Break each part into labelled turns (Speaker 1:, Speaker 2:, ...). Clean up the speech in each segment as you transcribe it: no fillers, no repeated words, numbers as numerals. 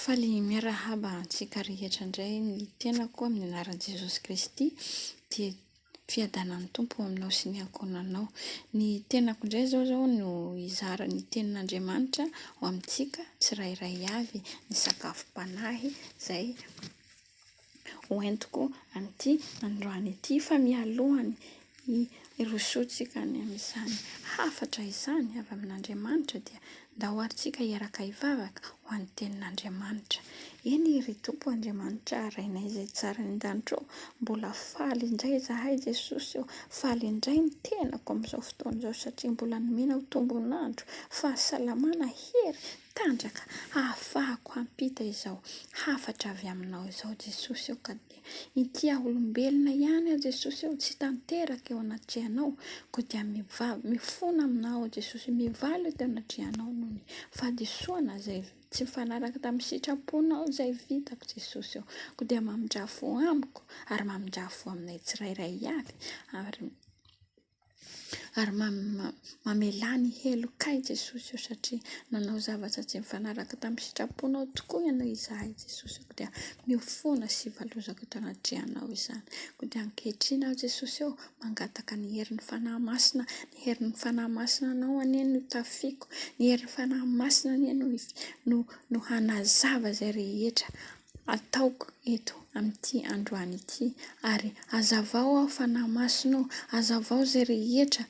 Speaker 1: Faly miarahaba antsika rehetra indray ny tenako amin'ny anaran'i Jesosy Kristy dia fiadanan'ny Tompo aminao sy ny ankohonanao. Ny tenako indray izao izao no hizara ny tenin'Andriamanitra ho amintsika tsirairay avy ny sakafom-panahy izay hoentiko amin'ity androany ity fa mialohan'ny hirosoantsika any amin'izany hafatra izany avy amin'Andriamanitra dia ndao ary tsika hiaraka hivavaka ho an'ny tenin'Andriamanitra. Eny ry Tompo Andriamanitra Rainay izay tsara any an-danitra ô, mbola faly indray izahay Jesosy ô, faly indray ny tenako amin'izao fotoana izao satria mbola nomenao tombon'andro, fahasalamana, hery, tanjaka hahafahako hampita izao hafatra avy aminao izao Jesosy ô ka dia ity aho olombelona ihany aho Jesosy ô tsy tanteraka eo anatrehanao koa dia mifona aminao aho Jesosy mivaly eto anatrehanao noho ny fahadisoana izay tsy mifanaraka tamin'ny sitraponao izay vitako Jesosy ô koa dia mamindrà fo amiko ary mamindrà fo aminay tsirairay avy ary Ary mamelà ny helokay Jesosy ô satria nanao zavatra tsy mifanaraka tamin'ny sitraponao tokoa ianao izahay Jesosy ô, dia mifona sy valozako eto anatrehanao izany. Koa dia ankehitriny aho Jesosy ô, mangataka ny herin'ny Fanahy Masina, ny herin'ny Fanahy Masina anao anie no tafiako, ny herin'ny Fanahy Masina anie no no no hanazava izay rehetra ataoko eto amin'ity androany ity ary azavao aho Fanahy Masina ô, azavao izay rehetra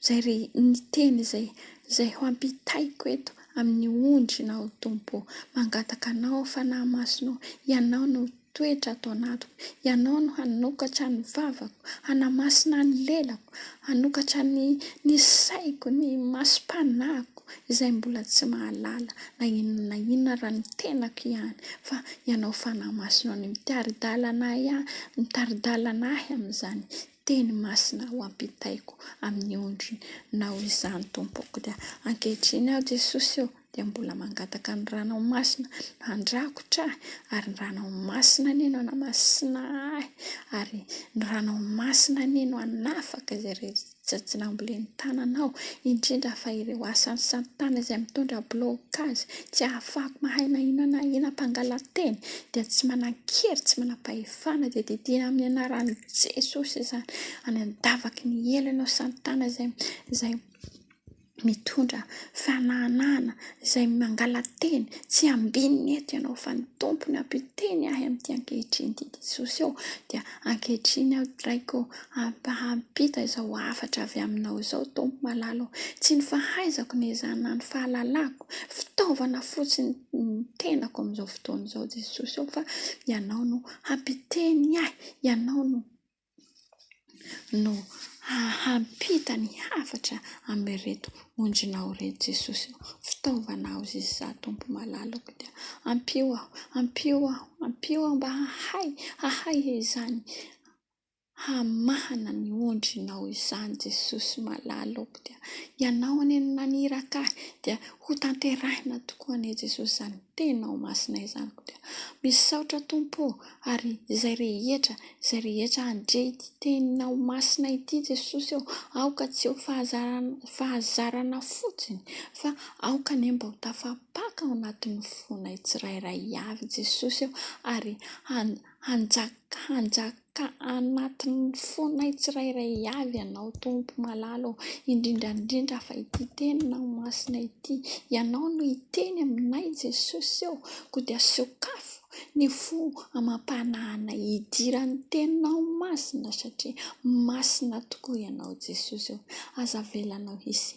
Speaker 1: izay re ny teny izay izay ho ampitaiko eto amin'ny ondrinao Tompo ô, mangataka Anao aho Fanahy Masina ô, Ianao no hitoetra ato anatiko, Ianao no hanokatra ny vavako, hanamasina ny lelako, hanokatra ny ny saiko, ny masom-panahiko. izay mbola tsy mahalala na inona na inona raha ny tenako ihany fa Ianao Fanahy Masina no mitari-dalana ahy mitari-dalana ahy amin'izany teny masina ho ampitaiko amin'ny ondrinao izany Tompoko dia ankehitriny aho Jesosy ô dia mbola mangataka ny ranao masina handrakotra ahy ary ny ranao masina anie no hanamasina ahy ary ny ranao masina anie no hanafaka izay rehetra Izay tsy nambolen'ny tananao, indrindra fa ireo asan'i Satana izay mitondra blocage, tsy ahafahako mahay na inona na inona mpangala-teny, dia tsy manan-kery, tsy manam-pahefana, dia didiana amin'ny anaran'i Jesosy izany, any an-davaky ny helo ianao Satana izay izay mitondra fanahanahana, izay mangala-teny, tsy ambininy eto ianao fa ny Tompo no hampiteny ahy amin'ity ankehitriny ity Jesosy ô, dia ankehitriny aho Raiko ô, hampita izao hafatra avy aminao izao Tompo malala ô, tsy ny fahaizako ny ezahana ny fahalalako, fitaovana fotsiny ny tenako amin'izao fotoana izao Jesosy ô, fa Ianao no hampiteny ahy, Ianao no no hampita ny hafatra amin'ireto ondrinao ireto Jesosy ô, fitaovanao izy izaho Tompo malalako dia ampio aho, ampio aho, ampio aho mba hahay, hahay izany hamahana ny ondrinao izany Jesosy malalako dia Ianao anie no naniraka ahy dia ho tanterahina tokoa anie Jesosy izany teninao masina izany koa dia misaotra Tompo ô Ary izay rehetra, izay rehetra handre ity teninao masina ity Jesosy ô, aoka tsy ho fahazarana, fahazarana fotsiny, fa aoka anie mba ho tafapaka ao anatin'ny fonay tsirairay avy Jesosy ô, ary hanjaka, hanjaka anatin'ny fonay tsirairay avy Ianao Tompo malala ô, indrindra indrindra fa ity teninao masina ity, Ianao no hiteny aminay Jesosy ô, koa dia sokafo ny fo amam-panahinay hidiran'ny teninao masina satria masina tokoa ianao Jesosy ô. Aza avelanao hisy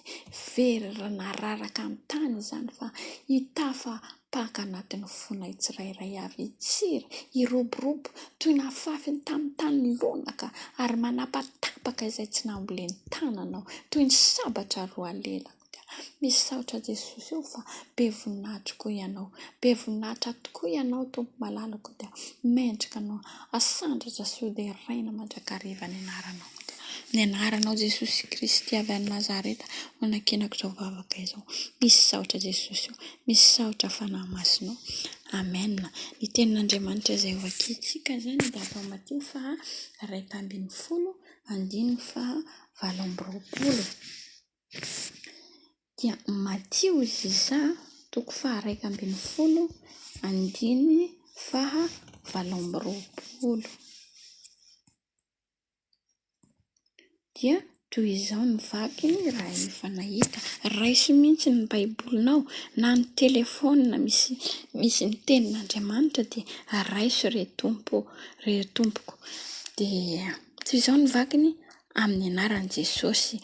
Speaker 1: very na raraka an-tany izany fa hitafapaka anatin'ny fonay tsirairay avy, hitsiry, hiroborobo toy ny afafiny tamin'ny tany lonaka ary manapatapaka izay tsy nambolen'ny tananao toy ny sabatra roa lela. Misaotra Jesosy o fa be voninahitra koa ianao. Be voninahitra tokoa ianao Tompo malalako dia mendrika anao asandratra sy ho deraina mandrakariva ny anaranao. Ny anaranao Jesosy Kristy avy any Nazareta no nankinako izao vavaka izao. Misaotra Jesosy o, misaotra Fanahy Masina o. Amen. Ny tenin'Andriamanitra izay hovakintsika izany dia atao Matio faha 11 andininy faha 28. Dia Matio Ziza toko faha-11, andininy faha-28. Dia toy izao ny vakiny raha efa nahita. Raiso mihitsy ny Baibolinao na ny telefaonina misy misy ny tenin'Andriamanitra dia raiso re Tompo re Tompoko. Dia toy izao ny vakiny amin'ny anaran'i Jesosy.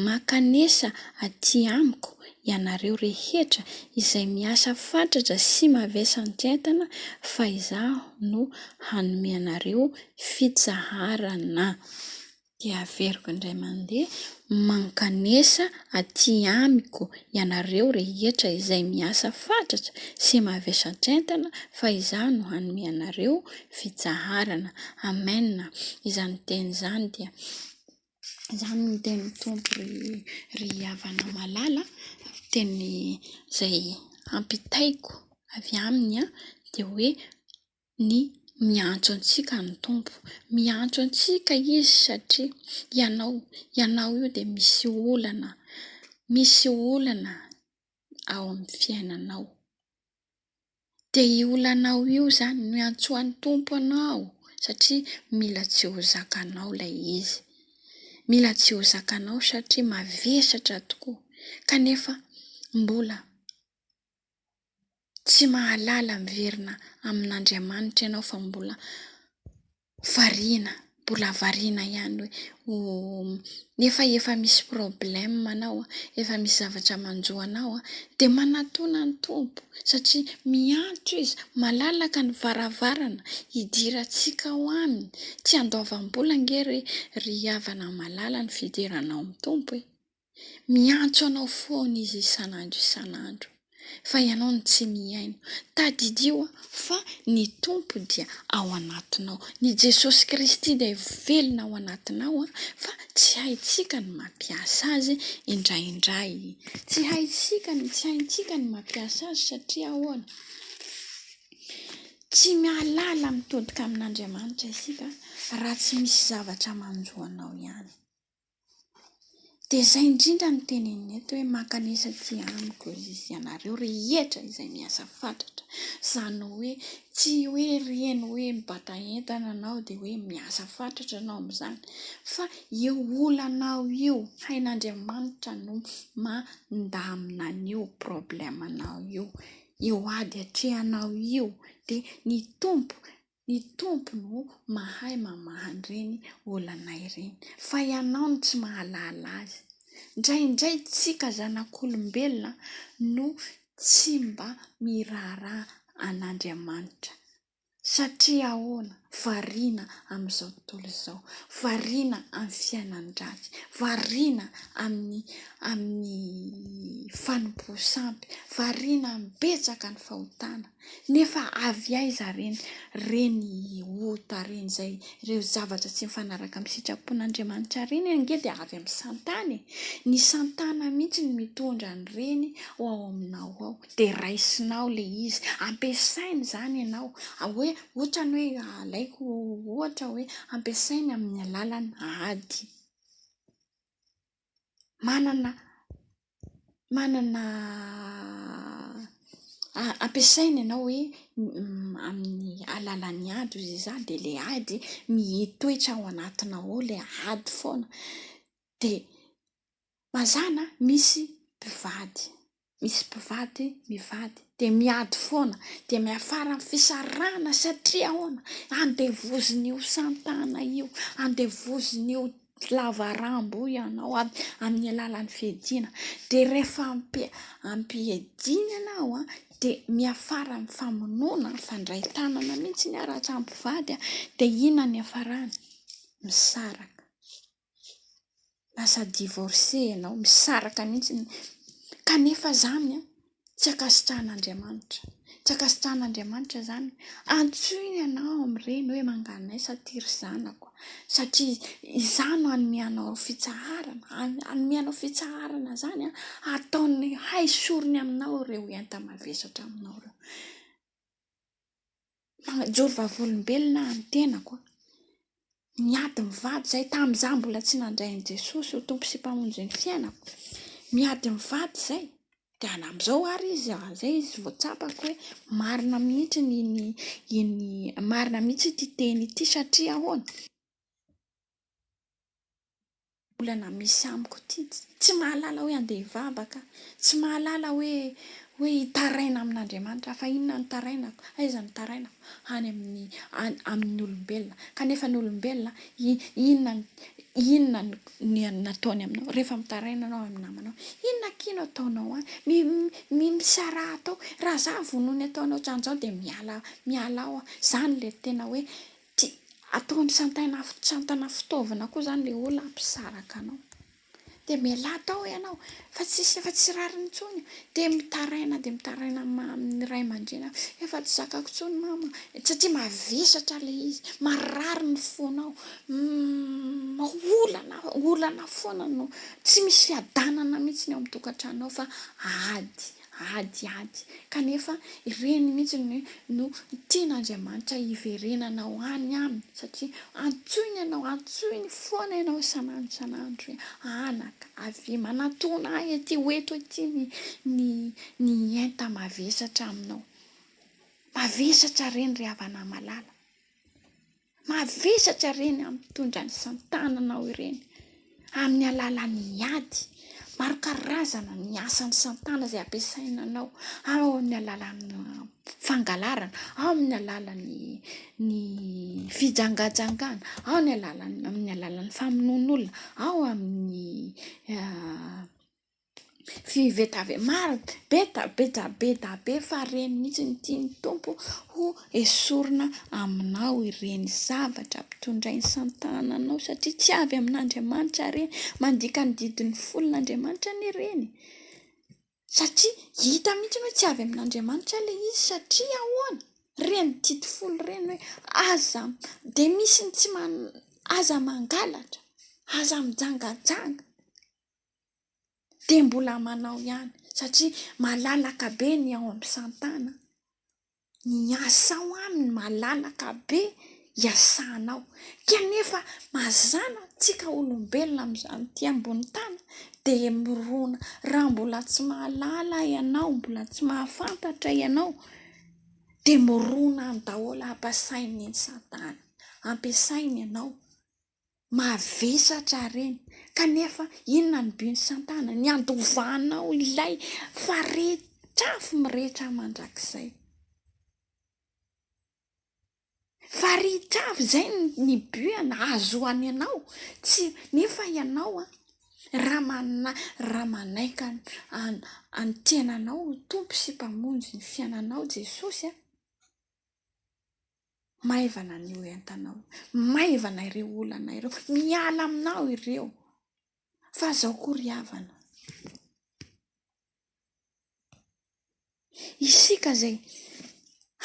Speaker 1: Mankanesa aty amiko ianareo rehetra izay miasa fatratra sy mavesantr-entana fa izaho no hanome anareo fitsaharana. Dia averiko indray mandeha, mankanesa aty amiko ianareo rehetra izay miasa fatratra sy mavesatra-entana fa izaho no hanome anareo fitsaharana. Amen. Izany teny izany dia izany no tenin'ny Tompo ry ry havana malala, teny izay ampitaiko avy aminy dia hoe ny miantso antsika ny Tompo. Miantso antsika Izy satria ianao, ianao io dia misy olana, misy olana ao amin'ny fiainanao. Dia io olanao io izany no iantsoan'ny Tompo anao satria mila tsy ho zakanao ilay izy. Mila tsy ho zakanao satria mavesatra tokoa kanefa mbola Tsy mahalala miverina amin'Andriamanitra ianao fa mbola variana, mbola variana ihany hoe nefa efa misy problème anao, efa misy zavatra manjo anao dia manatona ny Tompo satria miantso Izy, malalaka ny varavarana hidirantsika ao Aminy, tsy andoavam-bola ange re ry havana malala ny fidirana ao amin'ny Tompo e! Miantso anao foana izy isan'andro isan'andro, fa ianao no tsy mihaino. Tadidio fa ny Tompo dia ao anatinao. Ny Jesosy Kristy dia velona ao anatinao fa tsy haintsika ny mampiasa azy indraindray. Tsy haintsika ny tsy haintsika ny mampiasa azy satria ahoana? Tsy mialala mitodika amin'Andriamanitra isika raha tsy misy zavatra manjo anao ihany. Dia izay indrindra no teneniny eto hoe mankanesa aty amiko izy ianareo rehetra izay miasa fatratra. Izany hoe tsy hoe ireny hoe mibata entana anao dia hoe miasa fatratra ianao amin'izany fa io olanao io hain'Andriamanitra no mandamina an'io problème-nao io, io ady atrehanao io dia ny Tompo Ny Tompo no mahay mamaha an'ireny olana ireny, fa ianao no tsy mahalala azy. Indraindray tsika zanak'olombelona no tsy mba miraharaha an'Andriamanitra. Satria ahoana? Variana amin'izao tontolo izao, variana amin'ny fiainan-dratsy, variana amin'ny amin'ny fanompoan-sampy, variana amin'ny betsaka ny fahotana. Nefa avy aiza reny reny ota reny izay ireo zavatra tsy mifanaraka amin'ny sitrapon'Andriamanitra reny ange dia avy amin'ny santana e! Ny santana mihitsy no mitondra an'ireny ho ao aminao ao dia raisinao ilay izy, ampiasainy izany ianao hoe ohatrany hoe alaiko ohatra hoe ampiasainy amin'ny alalan'ny ady. Manana manana ampiasaina ianao hoe amin'ny alalan'ny ady hozy izaho dia ilay ady mitoetra ao anatinao ao ilay ady foana. Dia mazàna misy mpivady, misy mpivady mivady dia miady foana dia miafara amin'ny fisarahana satria ahoana? Andevozin'io santana io, andevozin'io lavarambo io ianao amin'ny alalan'ny fiadiana. Dia rehefa ampiadiana ianao dia miafara amin'ny famonoana, mifandray tanana mihitsy ny raha samy mpivady dia inona ny hiafarany? Misaraka. Lasa divorcé ianao, misaraka mihitsy, kanefa izany an, tsy ankasitrahan'Andriamanitra, tsy ankasitrahan'Andriamanitra izany, antsoiny ianao amin'ireny hoe manganesa aty ry zanako satria izaho no hanome anao fitsaharana, hanome anao fitsaharana izany an, hataony haisoriny aminao ireo enta-mavesatra aminao ireo. Mijoro vavolombelona aho ny tenako a! Miady mivady izahay tamin'izaho mbola tsy nandray an'i Jesosy ho Tompo sy Mpamonjy ny fiainako. Miady mivady izahay. Dia amin'izao ary izy, izay izy vao tsapako hoe marina mihitsy ny ny iny marina mihitsy ity teny ity satria ahoana? Olana misy amiko ity, tsy mahalala hoe andeha hivavaka, tsy mahalala hoe hoe hitaraina amin'Andriamanitra fa inona no tarainako, aiza no tarainako, any amin'ny any amin'ny olombelona, kanefa ny olombelona inona inona ny nataony aminao, rehefa mitaraina ianao amin'ny namanao, inona akia no ataonao any, mi mi misaraha atao, raha za vonoiny ataonao ohatran'izao dia miala miala ao aho, zany le tena hoe Tsy ataony santaina santana fitaovana koa zany le olona hampisaraka anao. Dia mialà tao ianao fa tsisy efa tsy rariny intsony. Dia mitaraina dia mitaraina amin'ny ray aman-dreny aho, efa tsy zakako intsony mama, satria mavesatra ilay izy, marary ny fonao, olana olana foana no, tsy misy fiadanana mihitsy ny ao amin'ny tokantranonao fa ady. Ady ady. Kanefa ireny mihitsy no no tian'Andriamanitra hiverenanao any aminy satria antsoiny ianao, antsoiny foana ianao isan'andro isan'andro hoe anaka, avia manatona ahy aty, ho eto aty ny ny ny enta-mavesatra aminao. Mavesatra ireny ry havana malala. Mavesatra ireny mitondra ny santananao ireny amin'ny alalan'ny ady. Maro karazana ny asan'ny santana izay ampiasaina anao, ao amin'ny alalan'ny fangalarana, ao amin'ny alalan'ny ny fijangajangana, ao ny alalan'ny amin'ny alalan'ny famonoan'olona, ao amin'ny Fivetave maro be da be da be da be fa reny mihitsy no tian'ny Tompo ho esorina aminao ireny zavatra ampitondrainy santananao satria tsy avy amin'Andriamanitra ireny, mandika ny didin'ny folon'Andriamanitra anie ireny satria hita mihitsy hoe tsy avy amin'Andriamanitra ilay izy satria ahoana? Ireny didy folo ireny hoe aza dia misy ny tsy man- aza mangalatra, aza mijangajanga. dia mbola manao ihany satria malalaka be ny ao amin'ny santana, ny asa ao aminy malalaka be iasanao, kanefa mazàna tsika olombelona amin'izany aty ambony tany dia mirona, raha mbola tsy mahalala ianao, mbola tsy mahafantatra ianao dia mirona any daholo ampiasain'ny satana, ampiasainy ianao. Mavesatra ireny, kanefa inona no but-n'i Santana? Ny handovanao ilay faretr'afo mirehitra mandrakizay. Faretr'afo, izay ny but-ny ahazoany anao, tsy, nefa ianao an, raha mana- raha manaiky an- an- ny tenanao ho Tompo sy Mpamonjy ny fiainanao Jesosy an, Maivana an'io entanao io, maivana ireo olana ireo, miala aminao ireo. Fa zao koa ry havana, isika izay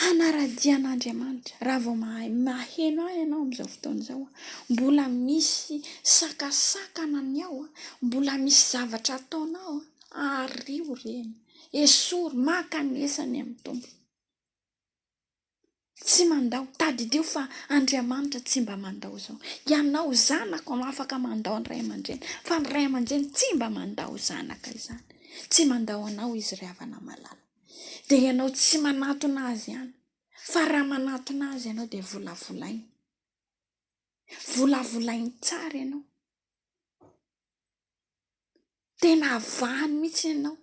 Speaker 1: hanara-dia an'Andriamanitra, raha vao mahay maheno ahy ianao amin'izao fotoana izao, mbola misy sakasakana ny ao, mbola misy zavatra ataonao, ario ireny, esory, mankanesa any amin'ny Tompo. Tsy mandao. Tadidio fa Andriamanitra tsy mba mandao izao. Ianao zanako no afaka mandao ny ray aman-dreny, fa ny ray aman-dreny tsy mba mandao zanaka izany. Tsy mandao anao izy ry havana malala. Dia ianao tsy manatona azy ihany, fa raha manatona azy ianao dia volavolainy. Volavolainy tsara ianao. Tena avahany mihitsy ianao.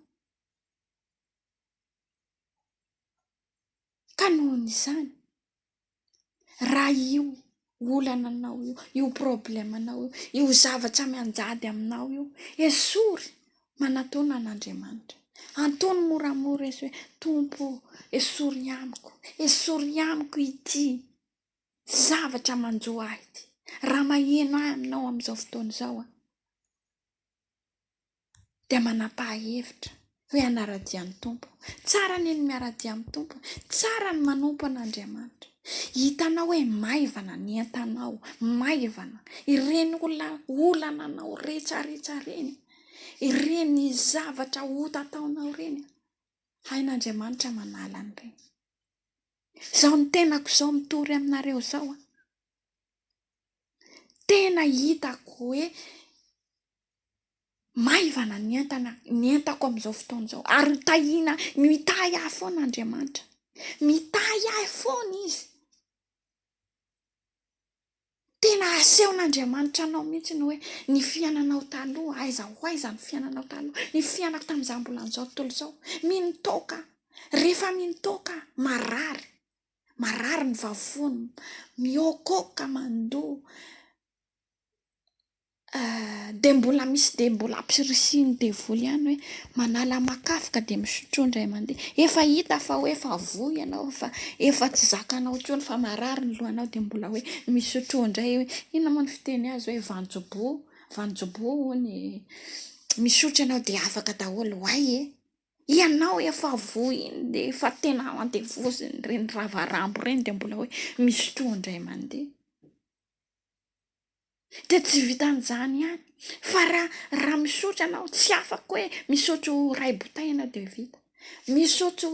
Speaker 1: Ka nohon'izany, raha io olana anao io, io problème anao io, io zavatra mianjady aminao io, esory, manatòna an'Andriamanitra. Antony moramora izy hoe, Tompo ô, esory amiko, esory amiko ity zavatra manjo ahy ity. Raha maheno ahy aminao amin'izao fotoana izao aho, dia manapaha hevitra hoe hanara-dia ny Tompo. Tsara anie ny miara-dia amin'ny Tompo, tsara ny manompo an'Andriamanitra. Hitanao hoe maivana ny entanao, maivana ireny olona olana anao rehetrarehetra ireny, ireny zavatra ota ataonao ireny, hain'Andriamanitra manala an'ireny. Izao ny tenako izao mitory aminareo izao an, tena hitako hoe. Maivana ny entana, ny entako amin'izao fotoana izao. Ary ho tahiana, mitahy ahy foana Andriamanitra. Mitahy ahy foana Izy. Tena asehon'Andriamanitra anao mihitsy ny hoe ny fiainanao taloha, aiza ho aiza ny fiainanao taloha, ny fiainako tamin'izaho mbola an'izao tontolo izao. Mino toaka, rehefa mino toaka, marary, marary ny vavony, mihoakoaka mandoa. Dia mbola misy dia mbola ampirisihin'ny devoly ihany hoe manala makafoka dia misotroa indray mandeha. Efa hita fa hoe efa voa ianao fa efa tsy zakanao intsony fa marary ny lohanao dia mbola hoe misotroa indray hoe inona moa ny fiteny azy hoe vanjobo, vanjobo hono e. Misotro ianao dia afaka daholo. Oay e! Ianao efa voa iny dia efa tena andevozin'ireny ravarambo ireny dia mbola hoe misotroa indray mandeha. Dia tsy vitan'izany ihany fa raha raha misotro ianao tsy afaka hoe misotro iray bouteille ianao dia vita. Misotro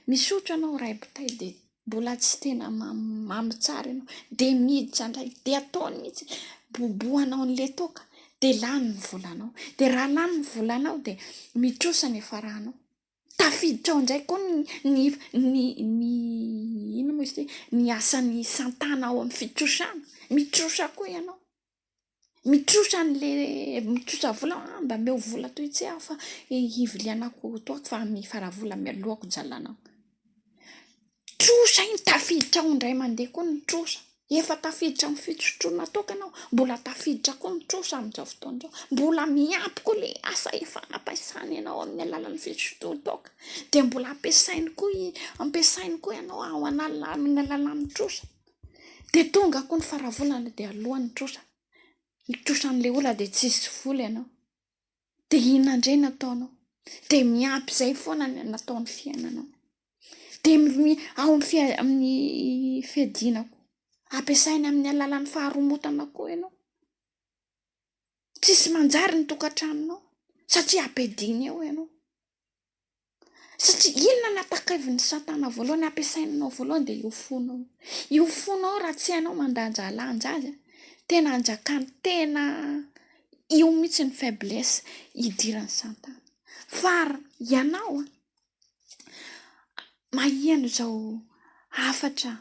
Speaker 1: misotro ianao iray bouteille dia mbola tsy tena mamo tsara ianao dia miditra indray dia ataony mihitsy bobohanao an'ilay toaka dia lany ny volanao. Dia raha lany ny volanao dia mitrosa ny hiafaranao. Tafiditra ao indray koa ny ny ny ny inona moa izy ity? Ny asan'ny santana ao amin'ny fitrosana. Mitrosa koa ianao. Mitrosa an'le mitrosa vola, ah mba omeo vola toy itsy aho fa hivilianako toaka fa mifaravola mialohako jalanao. Trosa iny, tafiditra ao indray mandeha koa ny trosa. Efa tafiditra amin'ny fisotroana toaka ianao, mbola tafiditra koa ny trosa amin'izao fotoana izao. Mbola miampy koa ilay asa efa nampiasainy anao amin'ny alalan'ny fisotroan-toaka. Dia mbola ampiasainy koa i, ampiasainy koa ianao ao an'ala- amin'ny alalan'ny trosa. Dia tonga koa ny faravolana dia aloa ny trosa. Ny trosan'ilay olona dia tsisy vola ianao. Dia inona indray no ataonao? Dia miampy izay foana ny nataon'ny fiainanao. Dia ao amin'ny fia- amin'ny fiadiana koa. Ampiasaina amin'ny alalan'ny faharomotana koa ianao. Tsisy manjary ny tokantranonao satria ampiadiana eo ianao. Satria inona no atakaivin'i satana voalohany, ampiasainao voalohany dia io fonao io. Io fonao raha tsy hainao mandanjalanja azy, tena anjakany, tena io mihitsy ny faiblesse idiran'i satana. Fa ianao an, maheno izao hafatra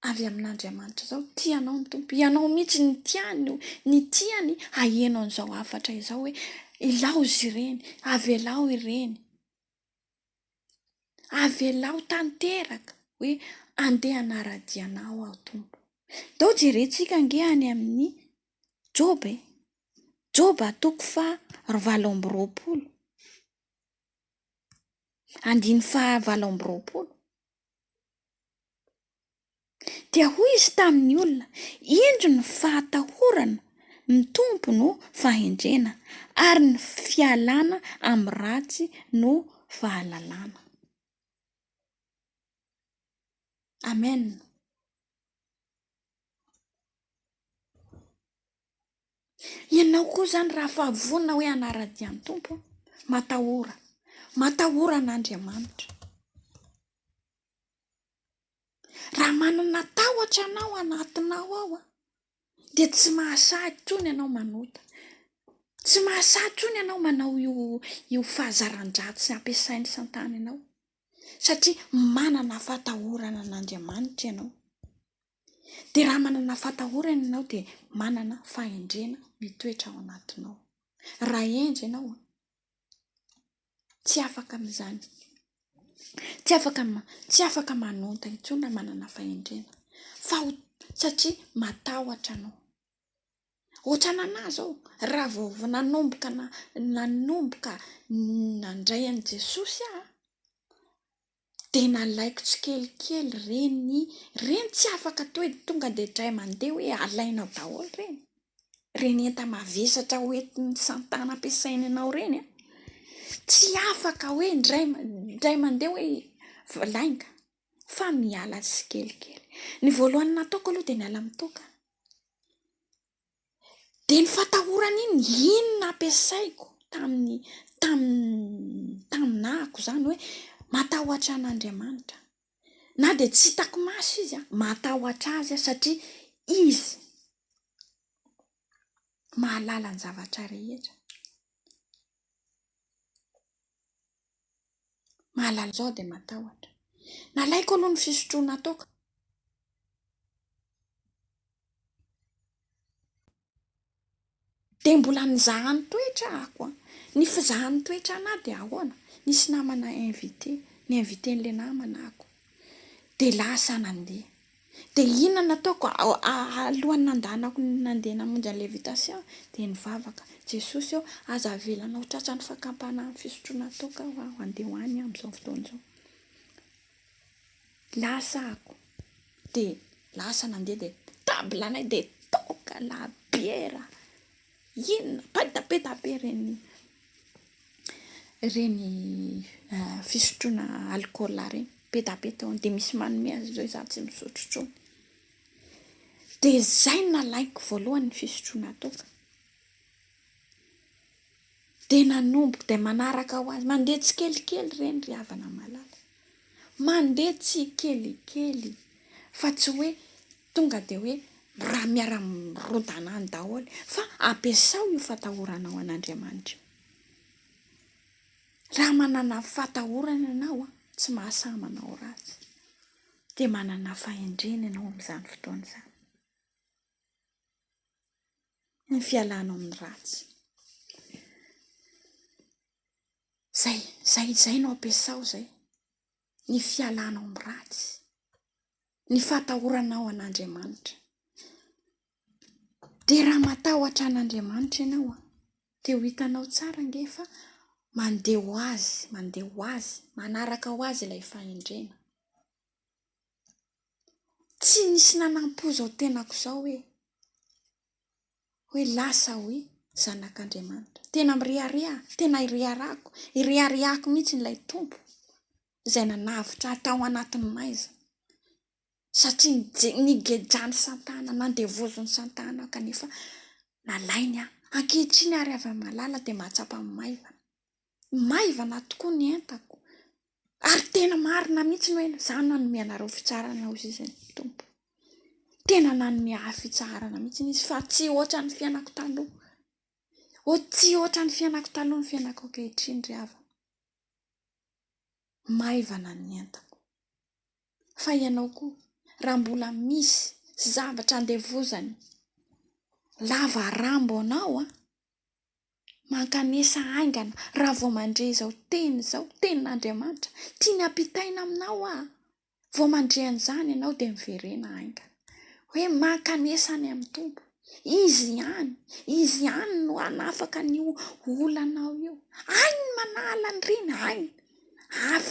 Speaker 1: avy amin'Andriamanitra izao, tia anao ny Tompo, ianao mihitsy ny tiany, ny tiany haheno an'izao hafatra izao hoe ilaozy ireny, avelao ireny, avelao tanteraka hoe andeha hanara-dia anao aho Tompo. Ndao jerentsika ange any amin'ny Joba e, Joba toko faha 28, andininy faha 28. Dia hoy izy tamin'ny olona, Indro ny fahatahorana ny Tompo no fahendrena, ary ny fialana amin'ny ratsy no fahalalana. Amen. Ianao koa izany raha fa vonona hoe hanara-dia ny Tompo, matahora, matahora an'Andriamanitra. Raha manana tahotra ianao anatinao ao dia tsy mahasahy intsony ianao manota. Tsy mahasahy intsony ianao manao io io fahazaran-dratsy ampiasain'i Satana ianao satria manana fahatahorana an'Andriamanitra ianao. Dia raha manana fahatahorana ianao dia manana fahendrena mitoetra ao anatinao. Raha hendry ianao tsy afaka amin'izany. Tsy afaka tsy afaka manonta intsony raha manana fahendrena fa ho satria matahotra anao. Ohatran'anahy izao, raha vao vao nanomboka na- nanomboka nandray an'i Jesosy aho dia nalaiko tsikelikely ireny, ireny tsy afaka atao hoe tonga dia indray mandeha hoe alainao daholo ireny. Ireny enta-mavesatra hoentin'ny santana ampiasainy anao ireny an, tsy afaka hoe indray indray mandeha hoe lainga fa miala tsikelikely. Ny voalohany nataoko aloha dia niala amin'ny toaka. Dia ny fatahorana iny, iny no nampiasaiko tamin'ny tamin'ny taminahako izany hoe matahotra an'Andriamanitra. Na dia tsy hitako maso izy an, matahotra azy aho satria izy mahalala ny zavatra rehetra. Mahalala izao dia matahotra. Nalaiko aloha ny fisotroana toaka. Dia mbola nizahany toetra ako an. Ny fizahany toetra anah dia ahoana? Nisy namana invité, ni-inviter-n'ilay namana ako. Dia lasa nandeha. Dia inona no nataoko? Alohan'ny nandehanako nandeha namonjy an'ilay invitation dia nivavaka, Jesosy ô, aza avelanao tratran'ny fakam-panahy amin'ny fisotroana toaka aho handeha ho any aho amin'izao fotoana izao. Lasa ako dia lasa nandeha dia table anay dia toaka, labiera, inona, be dia be ireny ireny fisotroana alcool ireny, be dia be tao, dia misy manome azy ireo izaho tsy misotro intsony. Dia izay no nalaiko voalohany ny fisotroana toaka. Dia nanomboka, dia manaraka ho azy, mandeha tsikelikely ireny ry havana malala. Mandeha tsikelikely fa tsy hoe tonga dia hoe raha miara-mirodana any daholo fa ampiasao io fatahoranao an'Andriamanitra io. Raha manana fatahorana ianao tsy mahasahy manao ratsy dia manana fahendrena ianao amin'izany fotoana izany. Ny fialanao amin'ny ratsy. Zay, zay, zay no ampiasao zay. Ny fialanao amin'ny ratsy. Ny fatahoranao an'Andriamanitra. Dia raha matahotra an'Andriamanitra ianao an, dia ho hitanao tsara ange fa mandeha ho azy, mandeha ho azy, manaraka ho azy ilay fahendrena. Tsy nisy nanampo izao tenako izao hoe, hoe lasa hoe zanak'Andriamanitra. Tena mirehareha, tena ireharako, ireharehako mihitsy ilay Tompo izay nanavotra ahy tao anatin'ny maizina. Satria nije- nigejan'i Satana, nandevozin'i Satana aho kanefa nalainy aho. Ankehitriny ary avy amin'ny malala dia mahatsapa maivana. Maivana tokoa ny entako. Ary tena marina mihitsy ny hoe izaho no nanome anareo fitsaharana hoy izy ny Tompo. Tena nanome ahy fitsaharana mihitsy izy fa tsy ohatran'ny fiainako taloha. Tsy ohatran'ny fiainako taloha ny fiainako ankehitriny ry havana. Maivana ny entako. Fa ianao koa, raha mbola misy zavatra andevozany lava rambo anao an, Mankanesa haingana raha vao mandre izao teny izao, tenin'Andriamanitra. Tiany hampitaina aminao aho. Vao mandre an'izany ianao dia miverena haingana. Hoe mankanesa any amin'ny Tompo. Izy ihany, Izy ihany no hanafaka an'io olanao io. Hainy ny manala an'ireny, hainy.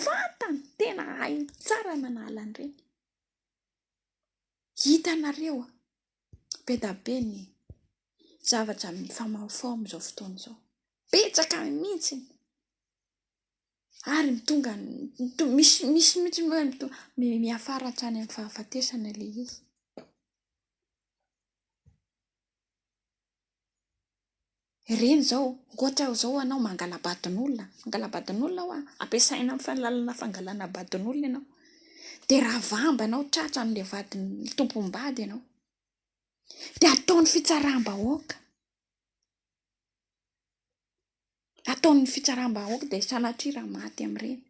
Speaker 1: Fantany, tena hainy tsara ny manala an'ireny. Hitanareo, be dia be ny zavatra mifamahofaho amin'izao fotoana izao. Betsaka mihitsy. Ary mitonga, misy misy mihitsy ny hoe miafara hatrany amin'ny fahafatesana ilay izy. Ireny izao, ohatra izao ianao mangala-badin'olona, mangala-badin'olona hoa, ampiasaina amin'ny fahalalana fangalana badin'olona ianao. Dia raha vamba ianao tratran'ilay vadin'ny tompom-bady ianao. Dia ataony fitsaram-bahoaka. Ataon'ny fitsaram-bahoaka dia sanatria raha maty amin'ireny.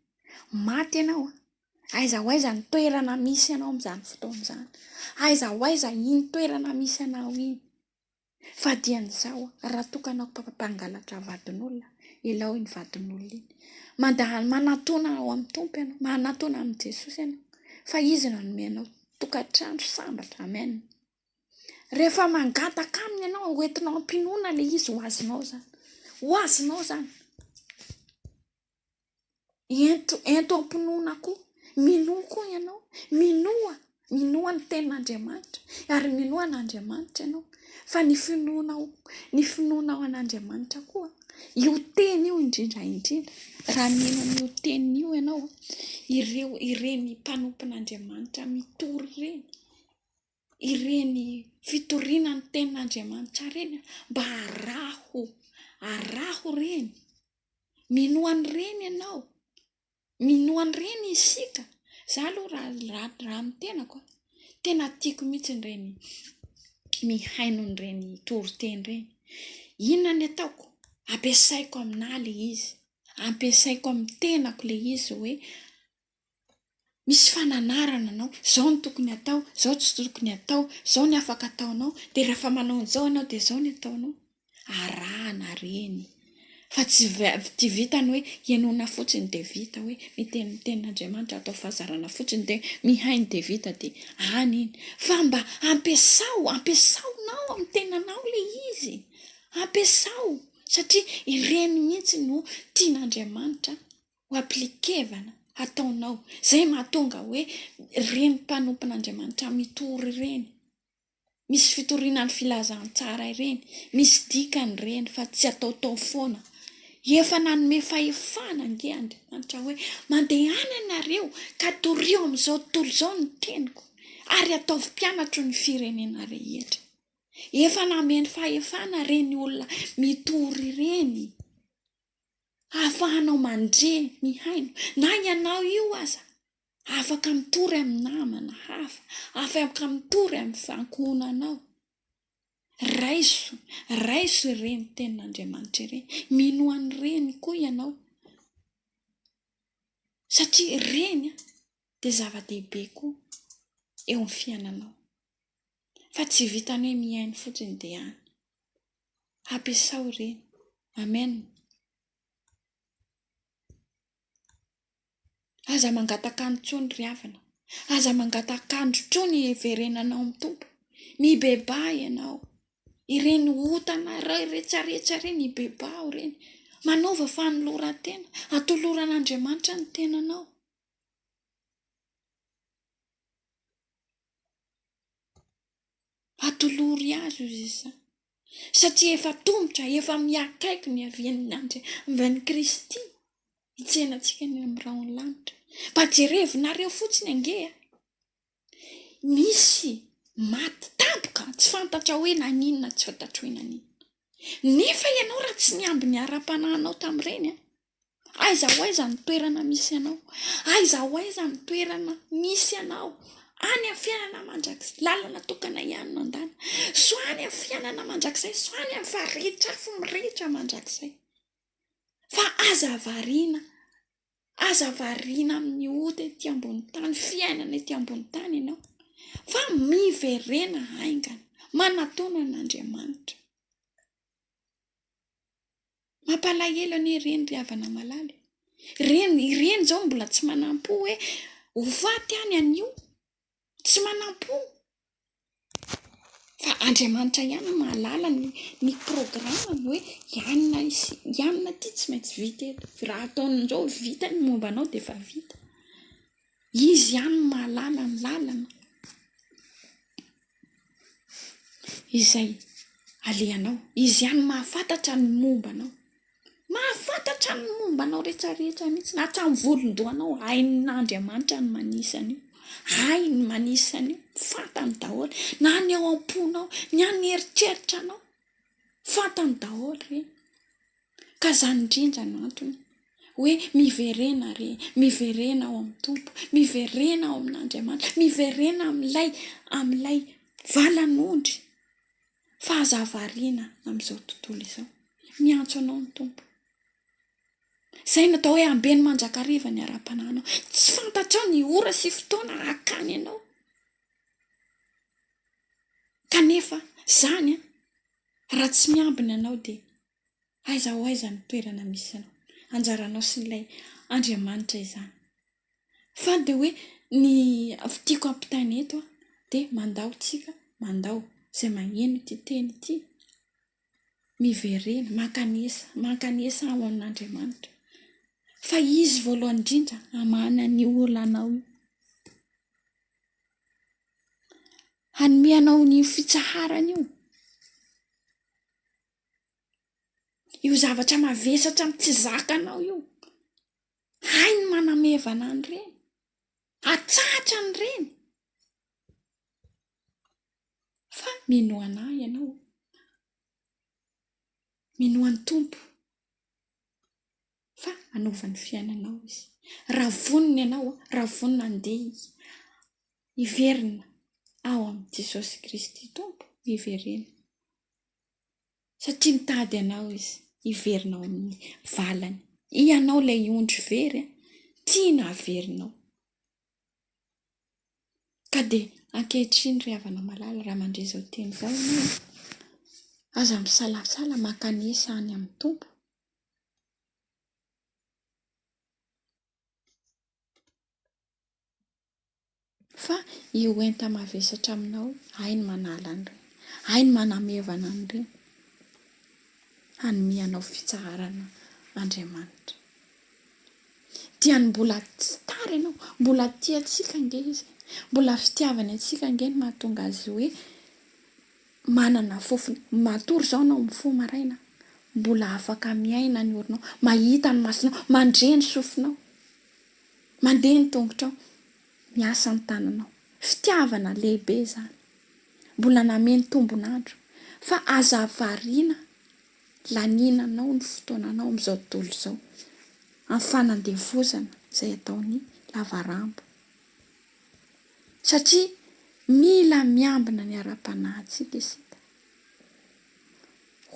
Speaker 1: Maty ianao an! Aiza ho aiza ny toerana misy anao amin'izany fotoana izany? Aiza ho aiza iny toerana misy anao iny? Fa dian'izao, raha toa ka anao mpangalatra vadin'olona, ilao iny vadin'olona iny. Mandà, manatona ao amin'ny Tompo ianao, manatona amin'i Jesosy ianao, fa Izy no hanome anao tokantrano sambatra. Amen. Rehefa mangataka aminy ianao, ho entinao am-pinoana ilay izy, ho azonao izany. Ho azonao izany. Ento, ento am-pinoana koa. Minoa koa ianao. Minoa, minoa ny tenin'Andriamanitra. Ary minoa an'Andriamanitra ianao. Fa ny finoanao, ny finoanao an'Andriamanitra koa, io teny io indrindra indrindra, raha mino an'io teny io ianao, ireo, ireny mpanompon'Andriamanitra mitory ireny, ireny fitoriana ny tenin'Andriamanitra ireny, mba araho, araho ireny. Minoa an'ireny ianao. Minoa an'ireny isika. Za aloha raha raha raha ny tenako a, tena tiako mihitsy ireny mihaino an'ireny toriteny ireny. Inona ny ataoko? Ampiasaiko aminà ilay izy. Ampiasaiko amin'ny tenako ilay izy hoe misy fananarana anao, izao no tokony atao, izao tsy tokony atao, izao ny afaka ataonao, dia rehefa manao an'izao ianao dia izao ny ataonao. Arahana ireny fa tsy tsy vitany hoe henoina fotsiny dia vita hoe miteny ny tenin'Andriamanitra atao fahazarana fotsiny dia mihaino dia vita dia any iny fa mba ampiasao, ampiasaonao amin'ny tenanao ilay izy, ampiasao satria ireny mihitsy no tian'Andriamanitra ho appliquer-vana hataonao, izay mahatonga hoe ireny mpanompon'Andriamanitra mitory ireny. Misy fitoriana ny filazantsara ireny, misy dikany ireny fa tsy ataotao foana. Efa nanome fahefana ange Andriamanitra hoe mandehana ianareo ka torio amin'izao tontolo izao ny teniko ary ataovy mpianatro ny firenena rehetra. Efa nameno fahefana ireny olona mitory ireny ahafahanao mandre, mihaino, na ianao io aza Afaka mitory amin'ny namana hafa, afaka mitory amin'ny ankohonanao. Raiso, raiso ireny tenin'Andriamanitra ireny. Minoa an'ireny koa ianao. Satria ireny dia zava-dehibe koa eo amin'ny fiainanao. Fa tsy vitan'ny hoe mihaino fotsiny dia any. Ampiasao ireny. Amen. Aza mangataka andro intsony ry havana. Aza mangataka andro intsony hiverenanao amin'ny Tompo. Mibebaha ianao. Ireny otanareo rehetrarehetra ireny, ibebaho ireny. Manaova fanoloran-tena. Atoloran'Andriamanitra ny tenanao. Atolory Azy hoy izy. Satria efa tongotra, efa miakaiky ny havian'Andriaman'i Kristy hitsena antsika any amin'ny rahon'ny lanitra. Mba jerevinareo fotsiny ange a! Misy maty tampoka, tsy fantatra hoe naninona, tsy fantatra hoe naninona. Nefa ianao raha tsy niambina ara-panahinao tamin'ireny a! Aiza ho aiza ny toerana misy anao? Aiza ho aiza ny toerana misy anao? Any amin'ny fiainana mandrakizay, lalana tokana ihany no andana. So any amin'ny fiainana mandrakizay, so any amin'ny faritra afo mirehitra mandrakizay. Fa aza variana, aza variana amin'ny ota ety ambony tany, fiainana ety ambony tany ianao. Fa miverena haingana, manatona an'Andriamanitra. Mampalahelo anie ireny ry havana malala e. Ireny, ireny izao mbola tsy manampo hoe ho faty any anio. Tsy manampo. Fa Andriamanitra ihany no mahalala ny, ny programme-ny hoe ianona sy ianona ity tsy maintsy vita eto. Raha ataon'izao vita ny momba anao dia efa vita. Izy ihany no mahalala ny lalana. Izay alehanao. Izy ihany mahafantatra ny momba anao. Mahafantatra ny momba anao rehetrarehetra mihitsy, na hatramin'ny volon-dohanao, hain'Andriamanitra ny manisa an'io. Hainy ny manisa an'io, fantany daholo. Na ny ao am-ponao, ny any eritreritranao, fantany daholo ireny. Ka izany indrindra no antony hoe miverena re, miverena ao amin'ny Tompo, miverena ao amin'Andriamanitra, miverena amin'ilay amin'ilay valan'ondry fa aza variana amin'izao tontolo izao. Miantso anao ny Tompo. Izay no atao hoe ambeno mandrakariva ny ara-panahinao. Tsy fantatrao ny ora sy fotoana hakany anao. Kanefa izany an, raha tsy miambina anao dia Aiza ho aiza ny toerana misy anao? Anjaranao sy ilay Andriamanitra izany. Fa dia hoe ny tiako ampitaina eto dia mandao tsika, mandao izay maheno ity teny ity, miverena, mankanesa, mankanesa ao amin'Andriamanitra. Fa Izy voalohany indrindra hamahana ny olanao io. Hanome anao an'io fitsaharana io. Io zavatra mavesatra amin'ny tsy zakanao io. Hainy manamevana an'ireny. Atsahatra an'ireny. Fa minoa an'ahy ianao. Minoa ny Tompo. Fa hanova ny fiainanao Izy. Raha vonona ianao, raha vonona handeha hiverina ao amin'i Jesosy Kristy Tompo, miverena. Satria mitady anao Izy hiverina ao amin'ny valany. Ianao ilay ondry very a, tiana haverinao. Ka dia ankehitriny ry havana malala raha mandre izao teny izao ianao a, aza misalasala mankanesa any amin'ny Tompo. Fa io enta-mavesatra aminao, hay ny manala an'ireny, hay ny manamevana an'ireny, hanome anao fitsaharana Andriamanitra. Dia ny mbola tsy tara ianao, mbola tia antsika ange Izy e, mbola fitiavany antsika ange no mahatonga Azy hoe manana fofona, matory izao ianao mifoha maraina, mbola afaka miaina ny orinao, mahita ny masonao, mandre ny sofinao. Mandeha ny tongotrao, miasa ny tananao. Fitiavana lehibe izany. Mbola nameno tombon'andro. Fa aza variana laniana anao ny fotoananao amin'izao tontolo izao. Amin'ny fanandevozana izay ataon'ny lavarambo. Satria mila miambina ny ara-panahintsika isika.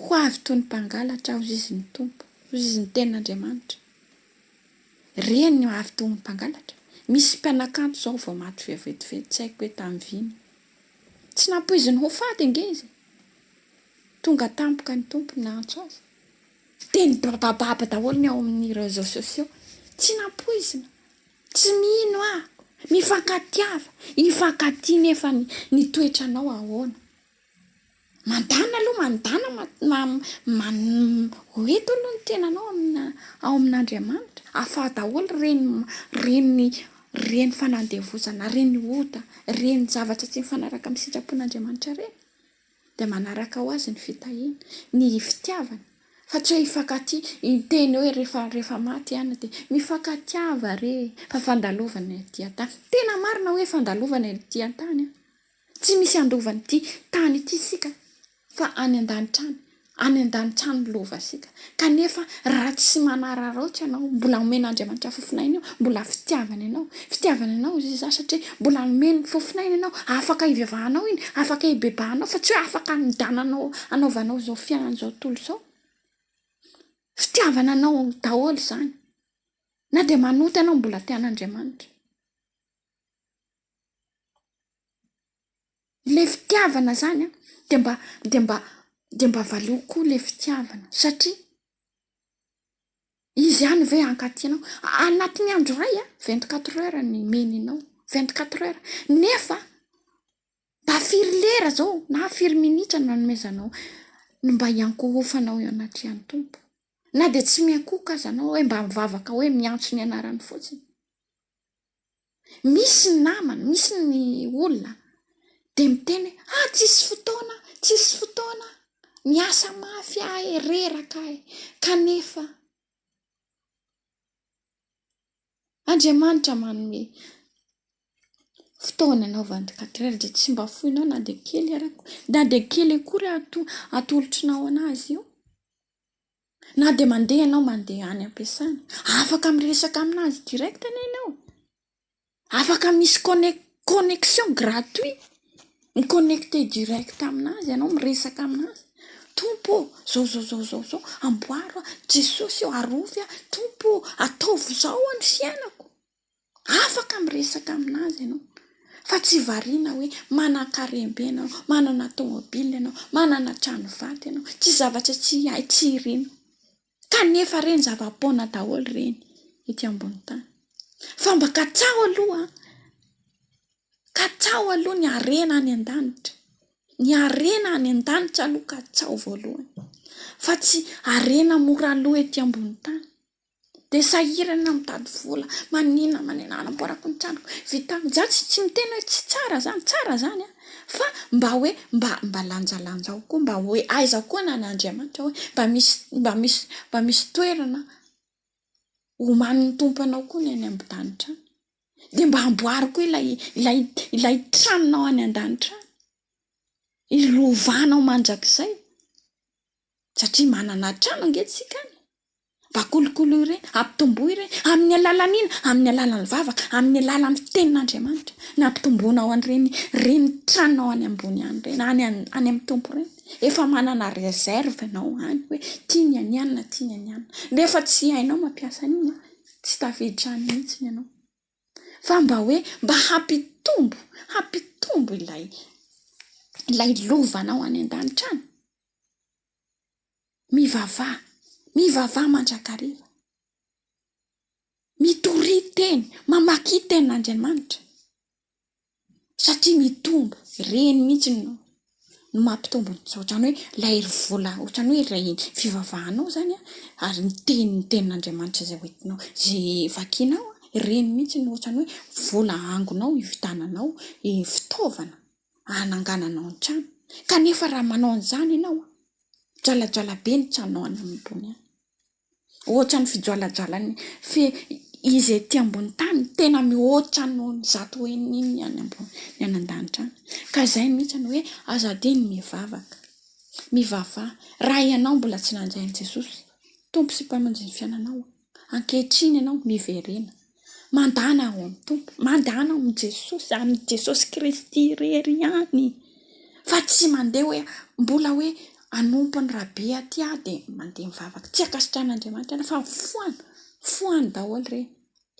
Speaker 1: Ho avy toy ny mpangalatra hozy izy ny Tompo, hozy izy ny tenin'Andriamanitra. Reny no avy toy ny mpangalatra. Misy mpanakanto izao vao maty vetivety tsy haiko hoe tamin'ny vina. Tsy nampoiziny ho faty ange izy e. Tonga tampoka ny Tompo niantso azy. Dia nibabababa daholo ny ao amin'ny réseaux sociaux. Tsy nampoizina. Tsy mino aho. Mifankatiava. Hifankatia nefa ny toetranao ahoana. Mandana aloha, mandana ma-ma-man ho eto aloha ny tenanao amina ao amin'Andriamanitra. Afaho daholo ireny ireny ireny fanandevozana, ireny ota, ireny zavatra tsy mifanaraka amin'ny sitrapon'Andriamanitra ireny. Dia manaraka ho azy ny fitahiana, ny fitiavana. Fa tsy hoe hifankatia, hiteny hoe rehefa rehefa maty ihany dia mifankatiava re e, fa fandalovana ety an-tany. Tena marina hoe fandalovana ety an-tany an. Tsy misy handova an'ity tany ity isika fa any an-danitra any. Any an-danitra any ny lova isika. Kanefa raha tsy manararaotra ianao, mbola omen'Andriamanitra fofonaina io, mbola fitiavany anao. Fitiavany anao izy izany satria mbola nomeny fofonaina ianao, afaka hivavahanao iny, afaka hibebahanao fa tsy hoe afaka hanidananao hanaovanao izao fiainana izao tontolo izao. Fitiavana anao daholo izany. Na dia manota ianao mbola tian'Andriamanitra. Ilay fitiavana zany an, dia mba dia mba dia mba valio koa ilay fitiavana satria izy ihany ve hankatia anao? Anatin'ny andro iray an, 24 heures ny omeny anao, 24 heures, nefa mba firy lera zao na firy minitra no anomezanao no mba hiankohofanao eo anatrehan'ny Tompo? Na dia tsy miankohoka aza anao hoe mba mivavaka hoe miantso ny anarany fotsiny. Misy ny namana, misy ny olona dia miteny hoe ah tsisy fotoana, tsisy fotoana, miasa mafy aho e, reraka aho e, kanefa Andriamanitra manome fotoana anao 24 heures dia tsy mba foinao na dia kely ara, na dia kely akory atolotrinao an'azy io. Na dia mandeha ianao mandeha any am-piasana, afaka miresaka aminazy direct anie ianao. Afaka misy conne- connexion gratuit, mi-connecter direct aminazy ianao, miresaka aminazy. Tompo ô, zao zao zao zao zao, amboaro aho, Jesosy ô, arovy aho, Tompo ô, ataovy zao ny fiainako. Afaka miresaka aminazy ianao fa tsy variana hoe manan-karem-be ianao, manana tomobile ianao, manana trano vato ianao, tsy zavatra tsy hay tsy irina. Kanefa ireny zava-poana daholo ireny ety ambony tany. Fa mba katsaho aloha, katsaho aloha ny harena any an-danitra. Ny harena any an-danitra aloha katsaho voalohany fa tsy harena mora aloha ety ambony tany. Dia sahirana mitady vola, manina manina hanamboarako ny tranoko, vita za tsy tsy miteny hoe tsy tsara zany, tsara zany an, fa mba hoe mba mba lanjalanjao koa, mba hoe aiza koa ny an'Andriamanitra hoe mba misy mba misy mba misy toerana omanin'ny Tompo anao koa ny any am-danitra any, dia mba amboary koa ilay ilay ilay tranonao any an-danitra any, ilovanao mandrakizay, satria manana trano ange tsika any. Mba kolokoloy ireny, ampitomboy ireny, amin'ny alalan'ny inona? Amin'ny alalan'ny vavaka, amin'ny alalan'ny tenin'Andriamanitra. Ny hampitomboanao an'ireny ireny tranonao any ambony any ireny, any any amin'ny Tompo ireny. Efa manana réserve ianao any hoe ity ny an'i anona, ity ny an'i anona. Nefa tsy hainao mampiasa an'iny an, tsy tafiditra any mihitsy ianao. Fa mba hoe mba hampitombo, hampitombo ilay ilay lovanao any an-danitra any. Mivavaha, mivavaha mandrakariva. Mitoria teny, mamakia tenin'Andriamanitra. Satria mitombo, ireny mihitsy no no mampitombo ny ohatran'ny hoe ilay vola, ohatran'ny hoe ilay fivavahanao izany an, ary ny teny ny tenin'Andriamanitra izay hoentinao, izay vakinao an, ireny mihitsy no ohatran'ny hoe vola angonao hividiananao fitaovana hanangananao ny trano. Kanefa raha manao an'izany ianao an, mijoalajoala be ny tranonao any ambony any. Ohatran'ny fijoalajoalan'ny fe izy ety ambony tany tena mihoatra noho ny zato heny iny ny any ambony, ny any an-danitra any. Ka izay mihitsy no hoe aza adino ny mivavaka. Mivavaha. Raha ianao mbola tsy nandray an'i Jesosy Tompo sy Mpamonjy ny fiainanao, ankehitriny ianao miverena. Mandàna ao amin'ny Tompo, mandàna ao amin'i Jesosy, amin'i Jesosy Kristy irery ihany. Fa tsy mandeha hoe mbola hoe hanompo an'i Rabe aty aho dia mandeha mivavaka. Tsy ankasitrahan'Andriamanitra fa foano, foano daholo ireny.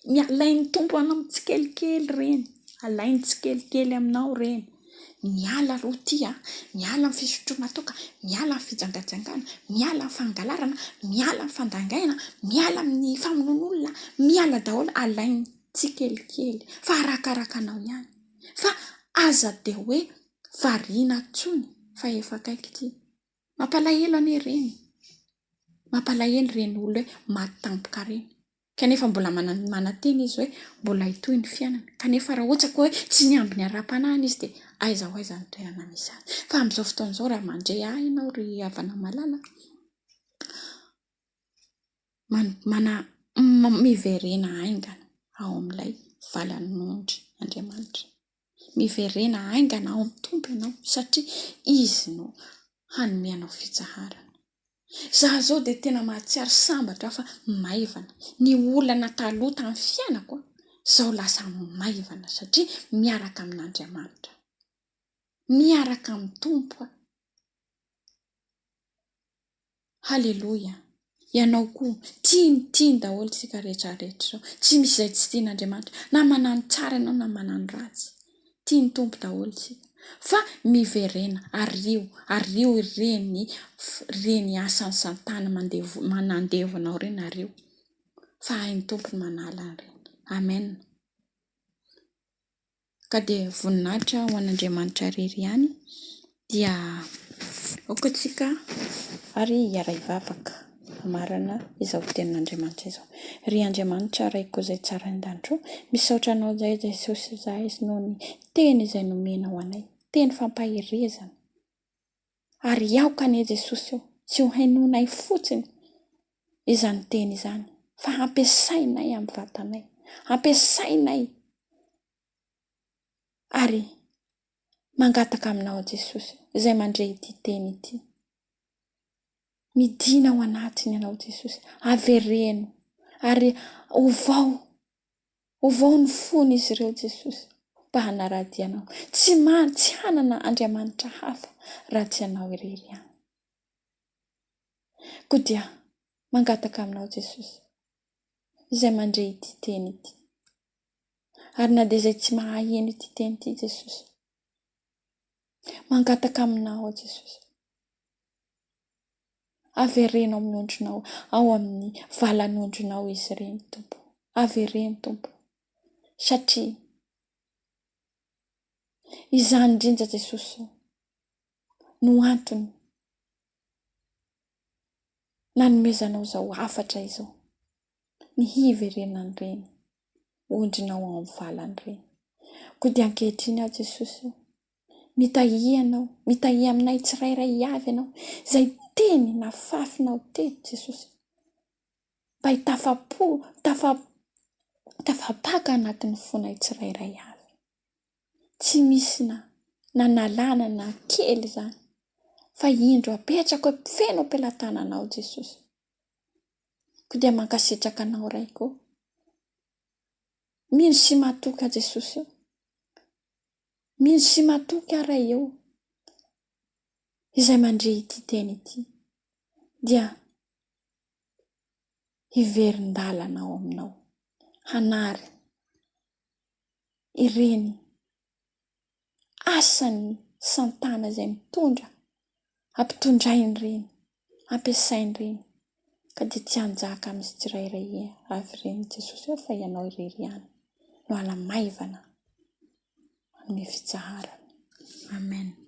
Speaker 1: Ny alain'ny Tompo anao tsikelikely ireny, alainy tsikelikely aminao ireny. Miala aloha ity a, miala amin'ny fisotroana toaka, miala amin'ny fijangajangana, miala amin'ny fangalarana, miala amin'ny fandangaina, miala amin'ny famonoan'olona, miala daholo, alainy tsikelikely fa arakaraka anao ihany. Fa aza dia hoe variana intsony fa efa akaiky ity. Mampalahelo anie ireny e! Mampalahelo ireny olona hoe maty tampoka ireny. Kanefa mbola manantena izy hoe mbola hitohy ny fiainana. Kanefa raha ohatra ka hoe tsy niambina ara-panahina izy dia aiza ho aiza ny toerana misy azy. Fa amin'izao fotoana izao raha mandre ahy ianao ry havana malala, mana- miverena haingana ao amin'ilay valan'ondry Andriamanitra. Miverena haingana ao amin'ny Tompo ianao satria Izy no hanome anao fitsaharana. Izaho izao dia tena mahatsiaro sambatra aho fa maivana. Ny olana taloha tamin'ny fiainako izao lasa maivana satria miaraka amin'Andriamanitra. Miaraka amin'ny Tompo aho. Haleloia! Ianao koa, tiany, tiany daholo isika rehetra rehetra izao. Tsy misy izay tsy tian'Andriamanitra. Na manano tsara ianao na manano ratsy. Tian'ny Tompo daholo isika. Fa miverena, ario, ario ireny, ireny asan'i Satana mandevo, manandevo anao ireny, ario. Fa hain'ny Tompo ny manala an'ireny. Amen. Ka dia voninahitra ho an'Andriamanitra irery ihany dia aoka tsika ary hiara-hivavaka hamarana izao tenin'Andriamanitra izao. Ry Andriamanitra Raiko izay tsara an-danitra ô, misaotra Anao izay Jesosy izahay noho ny teny izay nomenao anay, teny fampaherezana. Ary aoka anie Jesosy ô, tsy ho henoinay fotsiny izany teny izany fa hampiasainay amin'ny vatanay, hampiasainay Ary mangataka aminao Jesosy izay mandre ity teny ity. Midina ao anatiny ianao Jesosy, avereno ary ovao, ovao ny fon'izy ireo Jesosy mba hanaradia anao. Tsy man, tsy hanana Andriamanitra hafa raha tsy ianao irery ihany. Koa dia mangataka aminao Jesosy izay mandre ity teny ity. Ary na dia izay tsy mahaheno ity teny ity Jesosy. Mangataka aminao aho Jesosy. Avereno amin'ny ondrinao, ao amin'ny valan'ondrinao izy ireny Tompo. Avereno Tompo. Satria izany indrindra Jesosy no antony nanomezanao izao hafatra izao. Ny hiverenan'ireny ondrinao ao amin'ny valany ireny. Koa dia ankehitriny aho Jesosy ô, mitahia Ianao, mitahia aminay tsirairay avy Ianao, izay teny nafafinao teto Jesosy, mba hitafapo, tafa, tafapaka anatin'ny fonay tsirairay avy. Tsy misy na nanalana na kely izany, fa indro apetrako feno am-pelatananao Jesosy. Koa dia mankasitraka Anao Raiko ô. Mino sy matoky aho Jesosy ô. Mino sy matoky aho Ray ô. Izay mandre ity teny ity dia hiverin-dalana ao aminao, hanary ireny asan'ny santana izay mitondra, ampitondrainy ireny, ampiasainy ireny, ka dia tsy hanjaka amin'izy tsirairay avy ireny Jesosy ô fa Ianao irery ihany no hanamaivana, hanome fitsaharana. Amen.